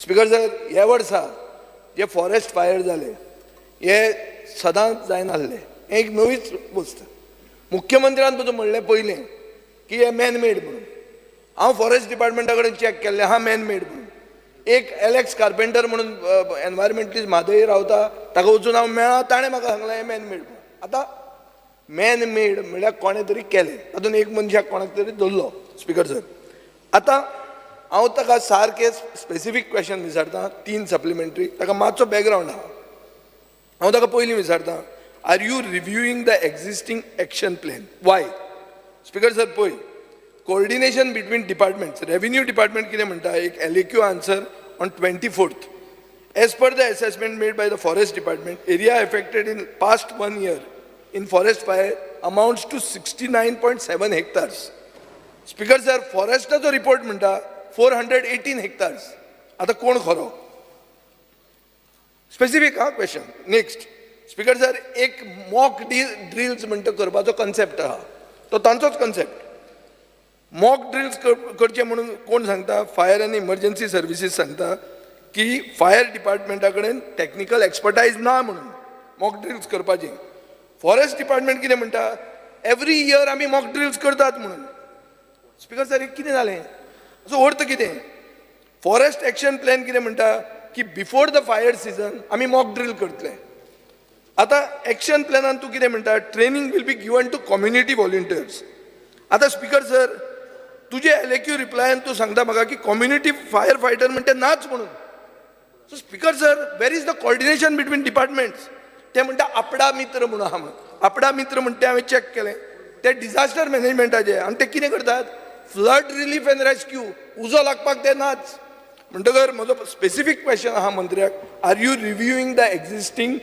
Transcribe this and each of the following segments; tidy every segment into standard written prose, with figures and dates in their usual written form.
Speaker sir, ह्या वर्सा जे forest fire जाले, हे सदांच जायनासले. हें एक नवीच वस्त. मुख्यमंत्र्यान तुजो म्हणलें पयलें की हे मॅनमेड म्हणून. हांव फॉरेस्ट डिपार्टमेंटा कडेन चॅक केल्लें आहा, मॅनमेड म्हणून. एक एलेक्स कार्पेंटर म्हणून एनवायरमेंटलिस्ट म्हादय रावता, ताका वचून हांव मेळ्ळा. ताणें म्हाका सांगलें, हें मॅनमेड म्हणून. आतां मॅन मेड म्हणल्यार कोणें तरी केलें, तातूंत एक मनशाक कोणाक तरी धरलो. स्पिकर सर, आतां हांव ताका सारकें स्पेसिफीक क्वेश्चन विचारता, तीन सप्लिमेंटरी. ताका मातसो बॅकग्रावंड आहा. हांव ताका पयलीं विचारता, are you reviewing the existing action plan? Why? Speaker sir, पळय, coordination between departments, revenue department कितें म्हणटा, एक LAQ answer on 24th: As per the assessment made by the forest department, area affected in past one year in forest fire amounts to 69.7 hectares. Speaker sir, फॉरेस्टाचो report म्हणटा 418 hectares. आतां कोण खरो? Specific हा question. Next speaker sir, एक mock drills म्हणटा करपाचो concept आहा, तो तांचोच कन्सेप्ट. मॉक ड्रिल्स करचे म्हणून कोण सांगता? फायर आनी इमर्जन्सी सर्विसीस सांगता की फायर डिपार्टमेंटा कडेन टॅक्निकल एक्सपर्टायज ना म्हणून मॉक ड्रिल्स करपाचें. फॉरेस्ट डिपार्टमेंट कितें म्हणटा? एवरी इयर आमी मॉक ड्रिल्स करतात म्हणून. स्पिकर सर, कितें जालें? हाचो अर्थ कितें? फॉरेस्ट एक्शन प्लॅन कितें म्हणटा की बिफोर the fire season आमी मॉक ड्रील करतले. आतां एक्शन प्लॅनान तूं कितें म्हणटा? Training will be given to community volunteers. आतां स्पिकर सर, तुजे एलएक्यू रिप्लायान तूं सांगता म्हाका की कम्युनिटी फायर फायटर म्हणटे नाच म्हणून. So speaker sir, where is the coordination between departments? ते म्हणटा आपडा मित्र म्हणून आहा म्हणून. आपडा मित्र म्हणटा, ते हांवें चॅक केलें, ते डिझास्टर मॅनेजमेंटाचे आनी ते कितें करतात? Flood relief and rescue. उजो लागपाक ते नाच. म्हणटकर म्हजो स्पेसिफीक क्वेश्चन आहा मंत्र्याक, are you reviewing the existing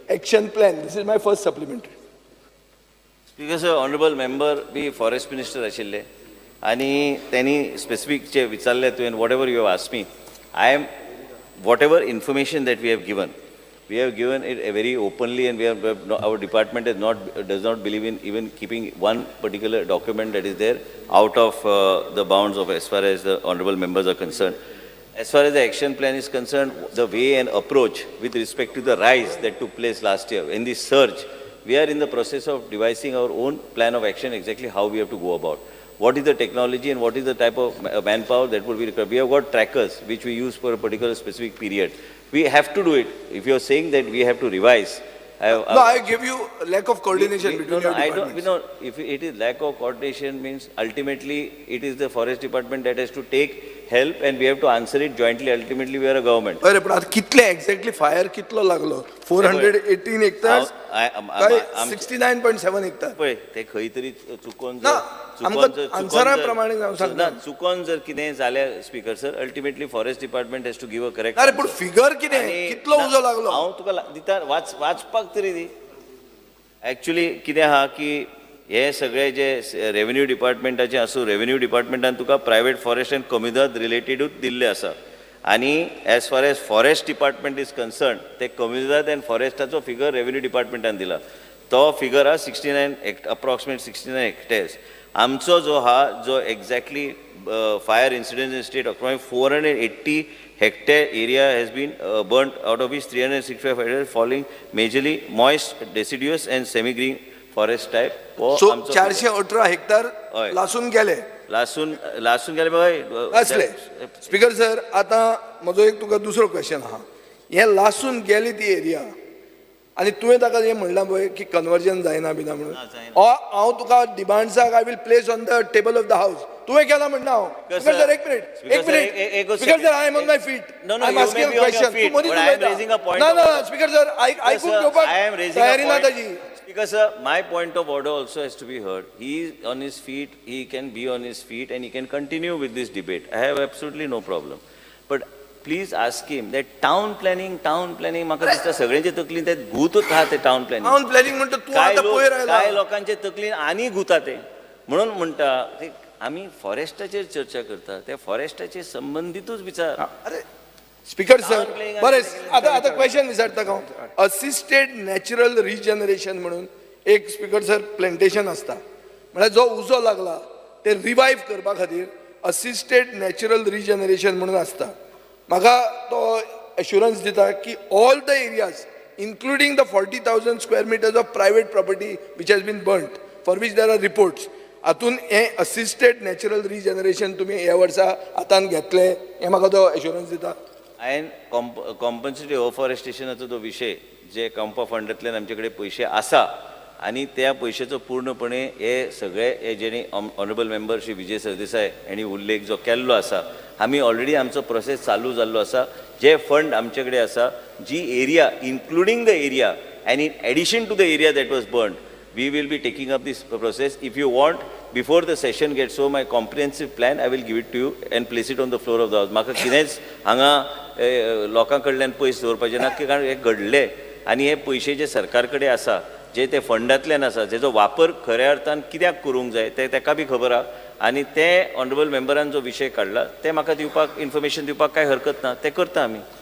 action plan? This is my first supplementary. Speaker sir, honourable member B forest minister आशिल्ले आनी त्यांनी स्पेसिफीक जे विचारले तुवें, whatever you have asked me, I am whatever information that we have given, we have given it very openly, and we have, our department is not, does not believe in even keeping one particular document that is there out of the bounds of as far as the honorable members are concerned. As far as the action plan is concerned, the way and approach with respect to the rise that took place last year in this surge, we are in the process of devising our own plan of action, exactly how we have to go about. What is the technology and what is the type of manpower that would be required? We have got trackers which we use for a particular specific period. We have to do it. If you are saying that we have to revise, I have, No, I give you lack of coordination between no, your no, I don't, departments. No, if it is lack of coordination means ultimately it is the forest department that has to take help and we have to answer it jointly. Ultimately, we are a government. अरे, पण आता कितले exactly fire कितलो लागलो? 418 hectares काय 69.7 hectare? पळय, ते खंय तरी चुकोन ना, जर आमकां चुकोन जर आन्सरा प्रमाणे हांव सांगता. ना, चुकोन जर कितें जाल्यार, speaker sir, ultimately forest department has to give a correct. अरे, पूण फिगर कितें? कितलो उजो लागलो? हांव तुका दिता, वाच, वाचपाक तरी दी. एक्चुली कितें आहा की हे सगळे जे रेव्हेन्यू डिपार्टमेंटाचे आसूं, रेव्हेन्यू डिपार्टमेंटान तुका प्रायवेट फॉरेस्ट अँड कम्युनिदाद रिलेटेडूच दिल्ले आसा आनी as far as forest department is concern, ते कम्युनिदाद अँड फॉरेस्टाचो फिगर रेव्हेन्यू डिपार्टमेंटान दिला, तो फिगर आहा 69, approximate 69 hectares. आमचो जो हा जो exactly fire incident in state, approximate 480 hectare area has been burnt, out of which 365 hectares falling majorly moist deciduous and semi-green forest type. हो so आमचो 418 हेक्टर हय. लासून गेले? लासून लासून गेले बाय. लासले. स्पीकर सर, आतां म्हजो एक तुका दुसरो क्वेश्चन आहा. हें लासून गेली ती एरिया आनी तुवें ताका हें म्हणलां पळय की कन्वर्जन जायना बिना म्हणून. जायना. हो, हांव तुका डिमांड्साक I will place on the table of the house. तुवें केलां म्हणना हांव. स्पीकर सर, एक मिनिट, एक minute. Speaker sir, I am on my feet. No, I am you may asking be on your question. feet, तूं मदीं but I am raising a point ना of ना order. Speaker sir, आयकून घेवपाक I am raising a तयारी ना point. ताजी. Speaker sir, my point of order also has to be heard. He is on his feet, he can be on his feet and he can continue with this debate. I have absolutely no problem. But please ask him that town planning, town planning, म्हाका दिसता सगळ्यांचे तकलीन ते भूतच आहा ते town planning. Town planning म्हणटा तूं. काय आतां लोक पयर आयला. काय लोकांचे तकलीन आनी घुता ते. म्हणून म्हणटा ते आमी फॉरेस्टाचेर चर्चा करता, त्या फॉरेस्टाचे संबंधितूच विचार. अरे स्पीकर सर, Town planning. बरें, आतां आतां क्वेश्चन विचारता हांव. असिस्टेड नॅचरल रिजनरेशन म्हणून एक, स्पीकर सर, प्लॅन्टेशन आसता. म्हळ्यार जो उजो लागला ते रिवायव करपा खातीर असिस्टेड नॅचरल रिजनरेशन म्हणून आसता. म्हाका तो एश्युरन्स दिता की all the areas, including the 40,000 square meters of private property which has been burnt, for which there are reports, हातून हें असिस्टेड नॅचरल रिजनरेशन तुमी ह्या वर्सा हातान घेतले, हें म्हाका तो एश्युरन्स दिता. हांवें कॉम्पन्सेटरी अफॉरेस्टेशनाचो तो विशय, जे कंपा फंडांतल्यान आमचे कडेन पयशे आसा आनी त्या पयशेचो पूर्णपणे हे सगळे हे जेणे ऑनरेबल मेंबर श्री विजय सरदेसाय हांणी उल्लेख जो केल्लो आसा, आमी ऑलरेडी आमचो प्रोसेस चालू जाल्लो आसा. जे फंड आमचे कडेन आसा, जी area, including the area and in addition to the area that was burnt, we will be taking up this process. If you want, before the session gets over, my comprehensive plan, I will give it to you and place it on the floor of the house. म्हाका कितेंच हांगा लोकां कडल्यान पयस दवरपाचें ना, की कारण हें घडलें आनी हे पयशे जे सरकार कडेन आसा, जे ते फंडांतल्यान आसा, जेजो वापर खऱ्या अर्थान कित्याक करूंक जाय तें तेका बी खबर आहा. आनी ते ऑनरेबल मेंबरान जो विशय काडला, ते म्हाका दिवपाक, इन्फॉर्मेशन दिवपाक कांय हरकत ना. ते करता आमी.